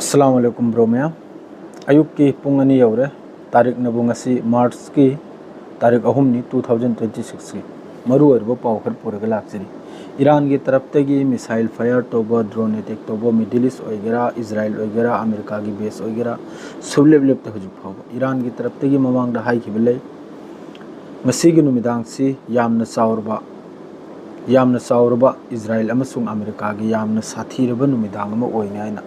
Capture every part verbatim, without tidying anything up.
ꯑꯁꯂꯥꯃꯨ ꯑꯂꯥꯏꯀꯨꯝ bro ꯃꯌꯥꯝ꯫ ꯑꯌꯨꯛꯀꯤ ꯄꯨꯡ ꯑꯅꯤ ꯌꯧꯔꯦ꯫ ꯇꯥꯔꯤꯛꯅꯕꯨ ꯉꯁꯤ ꯃꯥꯔꯆꯀꯤ ꯇꯥꯔꯤꯛ ꯑꯍꯨꯝꯅꯤ, two thousand twenty sixꯀꯤ꯫ ꯃꯔꯨ ꯑꯣꯏꯔꯕ ꯄꯥꯎ ꯈꯔ ꯄꯨꯔꯒ ꯂꯥꯛꯆꯔꯤ꯫ ꯏꯔꯥꯟꯒꯤ ꯇꯔꯞꯇꯒꯤ ꯃꯤꯁꯥꯏꯜ ꯐꯥꯌꯔ ꯇꯧꯕ, ꯗ꯭ꯔꯣꯟ ꯑꯦꯇꯦꯛ ꯇꯧꯕ, ꯃꯤꯗꯜ ꯏꯁ ꯑꯣꯏꯒꯦꯔꯥ, ꯏꯖꯔꯥꯏꯜ ꯑꯣꯏꯒꯦꯔꯥ, ꯑꯃꯦꯔꯤꯀꯥꯒꯤ ꯕꯦꯁ ꯑꯣꯏꯒꯦꯔꯥ, ꯁꯨꯡꯂꯦꯞ ꯂꯦꯞꯇꯦ ꯍꯧꯖꯤꯛ ꯐꯥꯎꯕ꯫ ꯏꯔꯥꯟꯒꯤ ꯇꯔꯞꯇꯒꯤ ꯃꯃꯥꯡꯗ ꯍꯥꯏꯈꯤꯕ ꯂꯩ, ꯉꯁꯤꯒꯤ ꯅꯨꯃꯤꯗꯥꯡꯁꯤ ꯌꯥꯝꯅ ꯆꯥꯎꯔꯕ, ꯌꯥꯝꯅ ꯆꯥꯎꯔꯕ ꯏꯖꯔꯥꯏꯜ ꯑꯃꯁꯨꯡ ꯑꯃꯦꯔꯤꯀꯥꯒꯤ ꯌꯥꯝꯅ ꯁꯥꯊꯤꯔꯕ ꯅꯨꯃꯤꯗꯥꯡ ꯑꯃ ꯑꯣꯏꯅꯤ ꯍꯥꯏꯅ꯫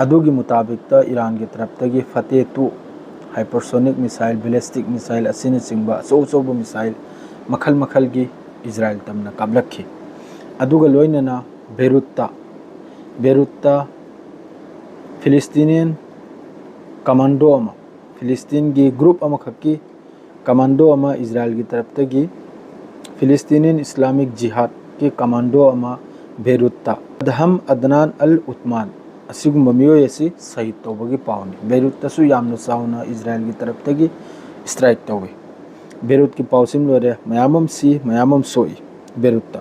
ꯑꯗꯨꯒꯤ ꯃꯨꯇꯥꯕꯤꯛꯇ ꯏꯔꯥꯟꯒꯤ ꯇꯔꯞꯇꯒꯤ ꯐꯇꯦ two hypersonic missile, ballistic missile ꯑꯁꯤꯅꯆꯤꯡꯕ ꯑꯆꯧ ꯑꯆꯧꯕ ꯃꯤꯁꯥꯏꯜ ꯃꯈꯜ ꯃꯈꯜꯒꯤ ꯏꯖꯔꯥꯏꯜ ꯇꯝꯅ ꯀꯥꯞꯂꯛꯈꯤ꯫ ꯑꯗꯨꯒ ꯂꯣꯏꯅꯅ ꯕꯦꯔꯨꯠꯇ, ꯕꯦꯔꯨꯠꯇ ꯐꯤꯂꯤꯁꯇꯤꯅꯤꯌꯟ ꯀꯃꯥꯟꯗꯣ ꯑꯃ, ꯐꯤꯂꯤꯁꯇꯤꯟꯒꯤ ꯒ꯭ꯔꯨꯞ ꯑꯃꯈꯛꯀꯤ ꯀꯃꯥꯟꯗꯣ ꯑꯃ ꯏꯖꯔꯥꯏꯜꯒꯤ ꯇꯔꯞꯇꯒꯤ, ꯐꯤꯂꯤꯁꯇꯤꯅꯤꯌꯟ ꯏꯁꯂꯥꯃꯤꯛ ꯖꯤꯍꯥꯗꯀꯤ ꯀꯃꯥꯟꯗꯣ ꯑꯃ ꯕꯦꯔꯨꯠꯇ, ꯑꯗꯍꯝ ꯑꯗꯅꯥꯟ ꯑꯜ ꯎꯠꯃꯥꯟ ꯑꯁꯤꯒꯨꯝꯕ ꯃꯤꯑꯣꯏ ꯑꯁꯤ ꯁꯍꯤꯗ ꯇꯧꯕꯒꯤ ꯄꯥꯎꯅꯤ꯫ ꯕꯦꯔꯨꯠꯇꯁꯨ ꯌꯥꯝꯅ ꯆꯥꯎꯅ ꯏꯖꯔꯥꯏꯜꯒꯤ ꯇꯔꯞꯇꯒꯤ ꯁ꯭ꯇ꯭ꯔꯥꯏꯛ ꯇꯧꯏ꯫ ꯕꯦꯔꯨꯠꯀꯤ ꯄꯥꯎꯁꯤꯃ ꯂꯣꯏꯔꯦ꯫ ꯃꯌꯥꯝ ꯑꯃ ꯁꯤ, ꯃꯌꯥꯝ ꯑꯃ ꯁꯣꯛꯏ ꯕꯦꯔꯨꯠꯇ꯫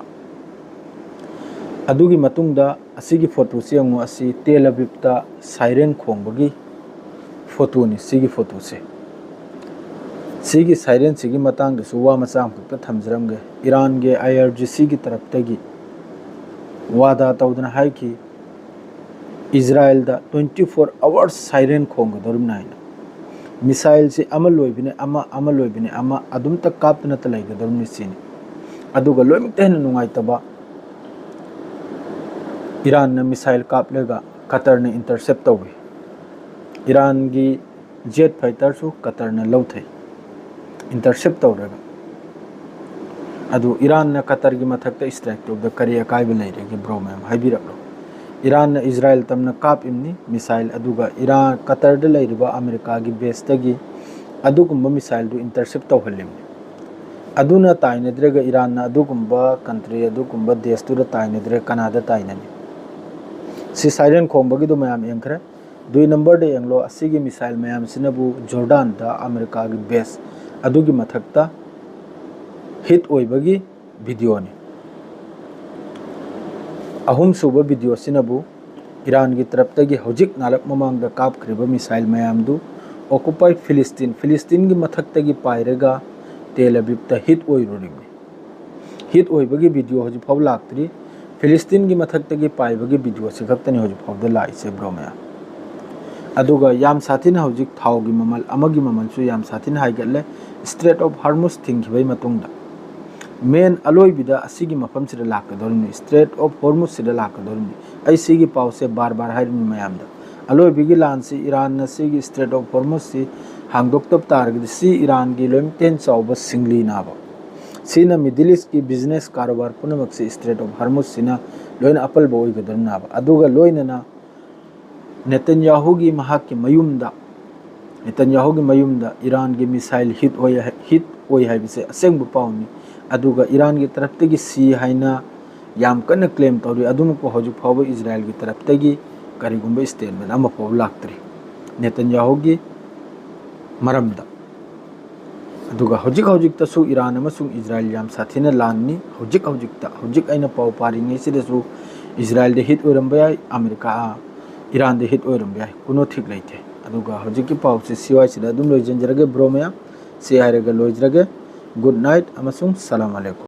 ꯑꯗꯨꯒꯤ ꯃꯇꯨꯡꯗ ꯑꯁꯤꯒꯤ ꯐꯣꯇꯣꯁꯤ ꯌꯦꯡꯉꯨ꯫ ꯑꯁꯤ ꯇꯦꯜ ꯑꯕꯤꯕꯇ ꯁꯥꯏꯔꯦꯟ ꯈꯣꯡꯕꯒꯤ ꯐꯣꯇꯣꯅꯤ꯫ ꯁꯤꯒꯤ ꯐꯣꯇꯣꯁꯦ, ꯁꯤꯒꯤ ꯁꯥꯏꯔꯦꯟꯁꯤꯒꯤ ꯃꯇꯥꯡꯗꯁꯨ ꯋꯥ ꯃꯆꯥ ꯑꯃꯈꯛꯇ ꯊꯝꯖꯔꯝꯒꯦ꯫ ꯏꯔꯥꯟꯒꯤ IRGCꯒꯤ ꯇꯔꯞꯇꯒꯤ ꯋꯥꯗꯥ ꯇꯧꯗꯅ ꯍꯥꯏꯈꯤ, ꯏꯖꯔꯥꯏꯜꯗ twenty four hours ꯁꯥꯏꯔꯦꯟ ꯈꯣꯡꯒꯗꯧꯔꯤꯕꯅꯤ ꯍꯥꯏꯅ꯫ ꯃꯤꯁꯥꯏꯜꯁꯤ ꯑꯃ ꯂꯣꯏꯕꯅꯤ ꯑꯃ, ꯑꯃ ꯂꯣꯏꯕꯅꯤ ꯑꯃ, ꯑꯗꯨꯝꯇ ꯀꯥꯞꯇꯅꯇ ꯂꯩꯒꯗꯧꯔꯤꯕꯅꯤ ꯁꯤꯅꯤ꯫ ꯑꯗꯨꯒ ꯂꯣꯏꯅꯃꯛꯇ ꯍꯦꯟꯅ ꯅꯨꯡꯉꯥꯏꯇꯕ, ꯏꯔꯥꯟꯅ ꯃꯤꯁꯥꯏꯜ ꯀꯥꯞꯂꯒ ꯀꯇꯔꯅ ꯏꯟꯇꯔꯁꯦꯞ ꯇꯧꯏ꯫ ꯏꯔꯥꯟꯒꯤ ꯖꯦꯠ ꯐꯥꯏꯇꯔꯁꯨ ꯀꯇꯔꯅ ꯂꯧꯊꯩ, ꯏꯟꯇꯔꯁꯦꯞ ꯇꯧꯔꯒ꯫ ꯑꯗꯨ ꯏꯔꯥꯟꯅ ꯀꯇꯔꯒꯤ ꯃꯊꯛꯇ ꯁ꯭ꯇ꯭ꯔꯥꯏꯛ ꯇꯧꯕꯗ ꯀꯔꯤ ꯑꯀꯥꯏꯕ ꯂꯩꯔꯒꯦ, ꯕ꯭ꯔꯣ ꯃꯌꯥꯝ ꯍꯥꯏꯕꯤꯔꯛꯂꯣ꯫ ꯏꯔꯥꯟꯅ ꯏꯖꯔꯥꯏꯜ ꯇꯝꯅ ꯀꯥꯞꯄꯤꯕꯅꯤ ꯃꯤꯁꯥꯏꯜ, ꯑꯗꯨꯒ ꯏꯔꯥꯟ, ꯀꯇꯔꯗ ꯂꯩꯔꯤꯕ ꯑꯃꯦꯔꯤꯀꯥꯒꯤ ꯕꯦꯁꯇꯒꯤ ꯑꯗꯨꯒꯨꯝꯕ ꯃꯤꯁꯥꯏꯜꯗꯨ ꯏꯟꯇꯔꯁꯦꯞ ꯇꯧꯍꯜꯂꯤꯕꯅꯤ꯫ ꯑꯗꯨꯅ ꯇꯥꯏꯅꯗ꯭ꯔꯒ ꯏꯔꯥꯟꯅ ꯑꯗꯨꯒꯨꯝꯕ ꯀꯟꯇ꯭ꯔꯤ, ꯑꯗꯨꯒꯨꯝꯕ ꯗꯦꯁꯇꯨꯗ ꯇꯥꯏꯅꯗ꯭ꯔꯒ ꯀꯅꯥꯗ ꯇꯥꯏꯅꯅꯤ? ꯁꯤ ꯁꯥꯏꯔꯦꯟ ꯈꯣꯡꯕꯒꯤꯗꯣ ꯃꯌꯥꯝ ꯌꯦꯡꯈ꯭ꯔꯦ꯫ ꯗꯨꯏ ꯅꯝꯕꯔꯗ ꯌꯦꯡꯂꯣ, ꯑꯁꯤꯒꯤ ꯃꯤꯁꯥꯏꯜ ꯃꯌꯥꯝꯁꯤꯅꯕꯨ ꯖꯣꯔꯗꯥꯟꯗ ꯑꯃꯦꯔꯤꯀꯥꯒꯤ ꯕꯦꯁ ꯑꯗꯨꯒꯤ ꯃꯊꯛꯇ ꯍꯤꯠ ꯑꯣꯏꯕꯒꯤ ꯚꯤꯗꯤꯑꯣꯅꯤ꯫ ꯑꯍꯨꯝꯁꯨꯕ ꯚꯤꯗꯤꯑꯣꯁꯤꯅꯕꯨ ꯏꯔꯥꯟꯒꯤ ꯇꯔꯞꯇꯒꯤ ꯍꯧꯖꯤꯛ ꯅꯥꯔꯛ ꯃꯃꯥꯡꯗ ꯀꯥꯞꯈ꯭ꯔꯤꯕ ꯃꯤꯁꯥꯏꯜ ꯃꯌꯥꯝꯗꯨ ꯑꯣꯀꯨꯄꯥꯏ ꯐꯤꯂꯤꯁꯇꯤꯟ, ꯐꯤꯂꯤꯁꯇꯤꯟꯒꯤ ꯃꯊꯛꯇꯒꯤ ꯄꯥꯏꯔꯒ ꯇꯦꯜ ꯑꯕꯤꯕꯇ ꯍꯤꯠ ꯑꯣꯏꯔꯨꯔꯤꯕꯅꯤ꯫ ꯍꯤꯠ ꯑꯣꯏꯕꯒꯤ ꯚꯤꯗꯤꯑꯣ ꯍꯧꯖꯤꯛ ꯐꯥꯎꯕ ꯂꯥꯛꯇ꯭ꯔꯤ꯫ ꯐꯤꯂꯤꯁꯇꯤꯟꯒꯤ ꯃꯊꯛꯇꯒꯤ ꯄꯥꯏꯕꯒꯤ ꯚꯤꯗꯤꯑꯣꯁꯤ ꯈꯛꯇꯅꯤ ꯍꯧꯖꯤꯛ ꯐꯥꯎꯕꯗ ꯂꯥꯛꯏꯁꯦ, ꯕ꯭ꯔꯣ ꯃꯌꯥꯝ꯫ ꯑꯗꯨꯒ ꯌꯥꯝ ꯁꯥꯊꯤꯅ ꯍꯧꯖꯤꯛ ꯊꯥꯎꯒꯤ ꯃꯃꯜ ꯑꯃꯒꯤ ꯃꯃꯜꯁꯨ ꯌꯥꯝ ꯁꯥꯊꯤꯅ ꯍꯥꯏꯒꯠꯂꯦ꯫ ꯏꯁꯇ꯭ꯔꯦꯠ ꯑꯣꯐ ꯍꯥꯔꯃꯨꯁ ꯊꯤꯡꯈꯤꯕꯒꯤ ꯃꯇꯨꯡꯗ ꯃꯦꯟ ꯑꯂꯣꯏꯕꯤꯗ ꯑꯁꯤꯒꯤ ꯃꯐꯝꯁꯤꯗ ꯂꯥꯛꯀꯗꯧꯔꯤꯕꯅꯤ, ꯏꯁꯇ꯭ꯔꯦꯠ ꯑꯣꯐ ꯍꯣꯔꯃꯨꯁꯁꯤꯗ ꯂꯥꯛꯀꯗꯧꯔꯤꯕꯅꯤ꯫ ꯑꯩ ꯁꯤꯒꯤ ꯄꯥꯎꯁꯦ ꯕꯥꯔ ꯕꯥꯔ ꯍꯥꯏꯔꯤꯕꯅꯤ ꯃꯌꯥꯝꯗ꯫ ꯑꯂꯣꯏꯕꯤꯒꯤ ꯂꯥꯟꯁꯤ ꯏꯔꯥꯟꯅ ꯁꯤꯒꯤ ꯏꯁꯇ꯭ꯔꯦꯠ ꯑꯣꯐ ꯍꯣꯔꯃꯨꯁꯁꯤ ꯍꯥꯡꯗꯣꯛꯇꯕ ꯇꯥꯔꯒꯗꯤ ꯁꯤ ꯏꯔꯥꯟꯒꯤ ꯂꯣꯏꯅ ꯇꯦꯟ ꯆꯥꯎꯕ ꯁꯤꯡꯂꯤꯅꯥꯕ꯫ ꯁꯤꯅ ꯃꯤꯗꯜ ꯏꯁꯀꯤ ꯕꯤꯖꯤꯅꯦꯁ ꯀꯥꯔꯣꯕꯥꯔ ꯄꯨꯝꯅꯃꯛꯁꯤ ꯏꯁꯇ꯭ꯔꯦꯠ ꯑꯣꯐ ꯍꯥꯔꯃꯨꯁꯁꯤꯅ ꯂꯣꯏꯅ ꯑꯄꯜꯕ ꯑꯣꯏꯒꯗꯧꯔꯤꯅꯥꯕ꯫ ꯑꯗꯨꯒ ꯂꯣꯏꯅꯅ ꯅꯦꯇꯟꯌꯥꯍꯨꯒꯤ ꯃꯍꯥꯛꯀꯤ ꯃꯌꯨꯝꯗ, ꯅꯦꯇꯟꯌꯥꯍꯨꯒꯤ ꯃꯌꯨꯝꯗ ꯏꯔꯥꯟꯒꯤ ꯃꯤꯁꯥꯏꯜ ꯍꯤꯠ ꯑꯣꯏ, ꯍꯤꯠ ꯑꯣꯏ ꯍꯥꯏꯕꯁꯦ ꯑꯁꯦꯡꯕ ꯄꯥꯎꯅꯤ꯫ ꯑꯗꯨꯒ ꯏꯔꯥꯟꯒꯤ ꯇꯔꯞꯇꯒꯤ ꯁꯤ ꯍꯥꯏꯅ ꯌꯥꯝ ꯀꯟꯅ ꯀ꯭ꯂꯦꯝ ꯇꯧꯔꯤ꯫ ꯑꯗꯨꯃꯛꯄꯨ ꯍꯧꯖꯤꯛ ꯐꯥꯎꯕ ꯏꯖꯔꯥꯏꯜꯒꯤ ꯇꯔꯞꯇꯒꯤ ꯀꯔꯤꯒꯨꯝꯕ ꯏꯁꯇꯦꯠꯃꯦꯟ ꯑꯃꯐꯥꯎꯕ ꯂꯥꯛꯇ꯭ꯔꯤ ꯅꯦꯇꯟꯌꯥꯍꯨꯒꯤ ꯃꯔꯝꯗ꯫ ꯑꯗꯨꯒ ꯍꯧꯖꯤꯛ ꯍꯧꯖꯤꯛꯇꯁꯨ ꯏꯔꯥꯟ ꯑꯃꯁꯨꯡ ꯏꯖꯔꯥꯏꯜ ꯌꯥꯝ ꯁꯥꯊꯤꯅ ꯂꯥꯟꯅꯤ꯫ ꯍꯧꯖꯤꯛ ꯍꯧꯖꯤꯛꯇ, ꯍꯧꯖꯤꯛ ꯑꯩꯅ ꯄꯥꯎ ꯄꯥꯔꯤꯉꯩꯁꯤꯗꯁꯨ ꯏꯖꯔꯥꯏꯜꯗ ꯍꯤꯠ ꯑꯣꯏꯔꯝꯕ ꯌꯥꯏ, ꯑꯃꯦꯔꯤꯀꯥ, ꯏꯔꯥꯟꯗ ꯍꯤꯠ ꯑꯣꯏꯔꯝꯕ ꯌꯥꯏ, ꯀꯨꯅꯣ ꯊꯤꯛ ꯂꯩꯇꯦ꯫ ꯑꯗꯨꯒ ꯍꯧꯖꯤꯛꯀꯤ ꯄꯥꯎꯁꯦ ꯁꯤꯋꯥꯏꯁꯤꯗ ꯑꯗꯨꯝ ꯂꯣꯏꯁꯤꯟꯖꯔꯒꯦ, ꯕ꯭ꯔꯣ ꯃꯌꯥꯝ꯫ ꯁꯤ ꯍꯥꯏꯔꯒ ꯂꯣꯏꯖꯔꯒꯦ꯫ ꯒꯨꯗ ꯅꯥꯏꯠ ꯑꯃꯁꯨꯡ ꯁꯂꯥꯝ ꯑꯂꯩꯀꯨꯝ꯫